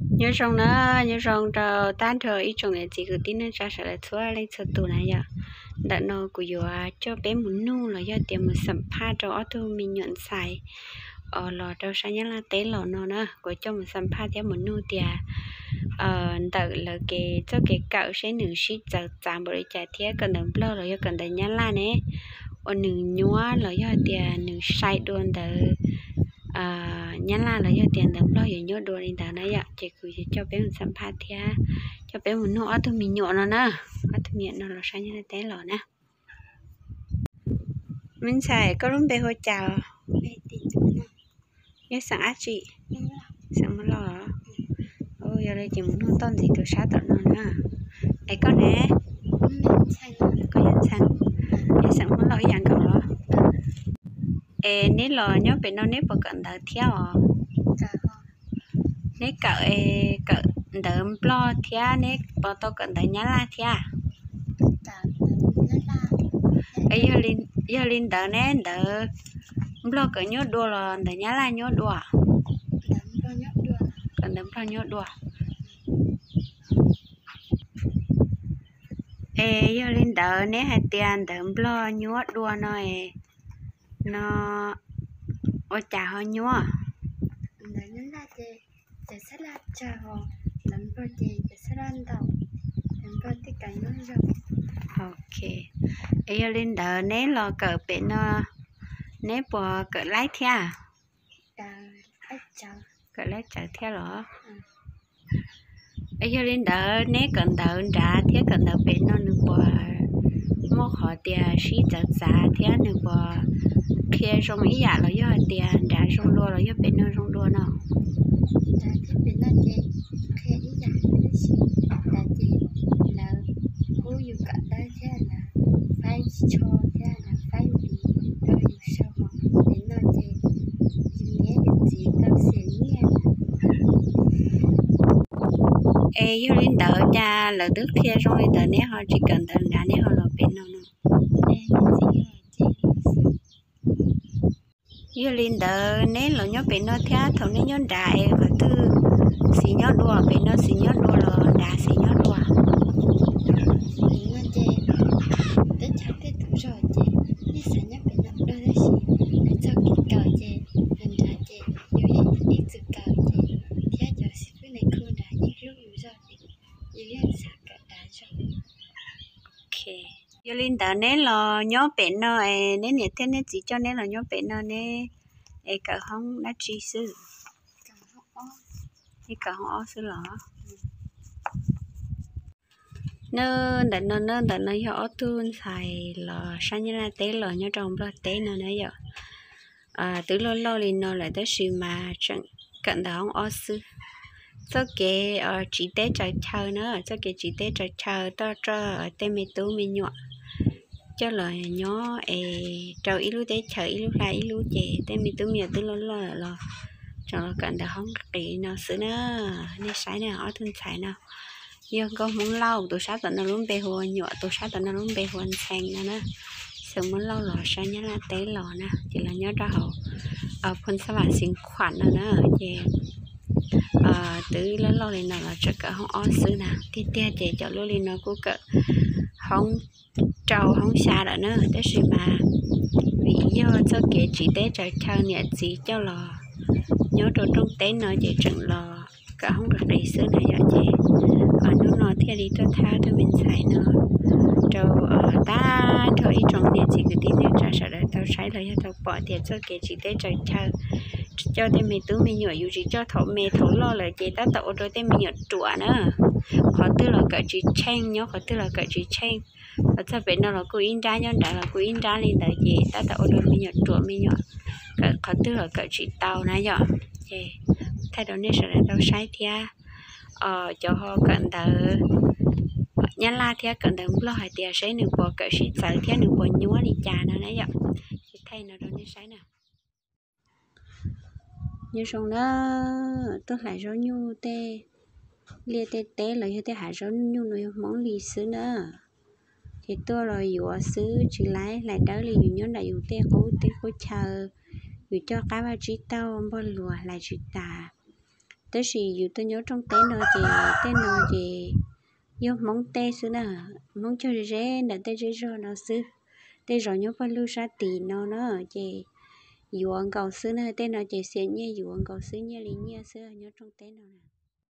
Nyob zoo na, nyob zoo rau tag nrho ib tsoom niam txiv kwv tij neej tsa sawv daws txhua leej txhua tus na yom. Ntawm no kuv yuav coj peb mus nug los yog tias mus xam phaj rau ob tug me nyuam ntxhais os los rau sab Nyab Laj teb los no na. Kuv coj mus xam phaj thiab mus nug tias ntawm lawv kev txoj kev kawm seb nws sib txawv txav npaum li cas thiab kawm ntawv Nplog los yog kawm ntawv Nyab Laj ne, uas nws nyuaj los yog tias nws sai dua ntawv Nyab Laj los yog tias ntawv Nplog yuav nyuaj dua li ntawd na yom. Ces kuv yuav coj peb mus xam phaj thiab coj peb mus nug ob tug me nyuam no na, ob tug me nyuam no los sab Nyab Laj teb los na. Me ntxhais, koj lub npe hu ua cas? Yog xeem dab tsi? Xeem Hmoob Lauj los? Yog li ces mus nug toj ntxiv tus sab tom no na. Es koj ne? Koj yog Ntxhee, yog xeem Hmoob Lauj ib yam nkaus los? Es neb los nyob pem no neb puas kawm ntawv thiab os? Neb kawm, kawm ntawv Nplog thiab neb puas tau kawm ntawv Nyab Laj thiab? Yog li ntawd neb ntawv Nplog kawm nyuaj dua los ntawv Nyab Laj nyuaj dua? Kawm ntawv Nplog nyuaj dua. Es yog li ntawd neb hais tias ntawv Nplog nyuaj dua no, no ua cas ho nyuaj? Ok, es yog li ntawd neb los kawm pem no, neb puas kawm laib thiab? Kawm laib tsawv thiab los? Es yog li ntawd neb kawm ntawv nrad thiab kawm ntawv pem no nws puas muaj qhov tias sib txawv txav thiab nws puas qhia zoo ib yam los yog hais tias nrad zoo dua los yog pem no zoo dua no? Es yog li ntawd cas lawv twb qhia zoo li ntawd neb ho tsis kawm ntawv nrad neb ho los pem no no? Yog li ntawd neb los nyob pem no thiab thaum neb nyob nrad es qhov twg xis nyob dua, pem no xis nyob dua los nrad xis nyob dua? Yog li ntawd neb los nyob pem no es neb niam thiab neb txiv coj neb los nyob pem no ne, es kawm hoob dab tsi xwb? Neb kawm hoob ob xwb los? Neb ntawm no, neb ntawm no yog ob tug ntxhais los sab Nyab Laj teb los nyob rau Nplog teb no na yom. Twb loj loj li no lawm tab sis mas tseem kawm ntawv hoob ob xwb. Txoj kev tsiv teb tsaws chaw na, txoj kev tsiv teb tsaws chaw toj rau tej me tub me nyuam coj los nyob es rau ib lub teb chaws ib lub hla ib lub ces tej me tub me nyuam twb loj loj lawm los tseem los kawm ntawv hoob qis no xwb na. Nej saib na, ob tug ntxhais no yog nkauj Hmoob Lauj, tus sab tom no lub npe hu ua Nyuam, tus sab tom no lub npe hu ua Ntxhee no na. Xeem Hmoob Lauj los sab Nyab Laj teb los na, ces los nyob rau hauv Phoos Xab Vam Xeev Khuam no na, ces twb loj loj li no los tseem kawm hoob ob xwb na. Tiag tiag ces cov lub li no kuj kawm hoob rau hoob xya lawm na, tab sis mas vim yog txoj kev tsiv teb tsaws chaw niam txiv coj los nyob rau rooj teb no ces tseem los kawm hoob qis qis xwb na yom. Ces hnub no thiaj li tuaj thab tus me ntxhais no rau tag nrho ib tsoom niam txiv kwv tij neej tsa sawv daws tau saib los yog tau pom tias txoj kev tsiv teb tsaws chaw coj tej me tub me nyuam yus tsis coj thaum me thaum loj lawm ces tab tom ua rau tej me nyuam ruam na. Qhov twg los kawm tsis tsheej, nyob qhov twg los kawm tsis tsheej. Los txog pem no los kuj ib nrab, nyob nrad los kuj ib nrab li ntawd ces tab tom ua rau me nyuam ruam, me nyuam kawm qhov twg los kawm tsis tau na yom. Ces thaij rau nej sawv daws tau saib thiab, cov ho kawm ntawv Nyab Laj thiab kawm ntawv Nplog hais tias seb nws puas kawm sib txawv thiab nws puas nyuaj li cas no na yom. Ces thaij no rau nej saib na. Nyob zoo na, tuaj hlais zaub nyuj tej liaj tej teb los yog tej hav zaub nyuj no yog Hmoob li xwb na. Ces tuaj los yuav xwb tsis laib hlais dawb li, yus nyob nram yus tej qub teb qub chaw, yus coj qab vaj tsib taug npog luag hlais tsis tas. Tab sis yus tuaj nyob rooj teb no ces tej no ces yog Hmoob teb xwb na, Hmoob cog ze ze ntawm tej zej zog no xwb. Tej zos nyob pawg lug sab tim no na ces yuav nkaus xwb na, tej no ces xiam nyiaj yuav nkaus xwb, nyiaj li nyiaj xwb nyob rooj teb no.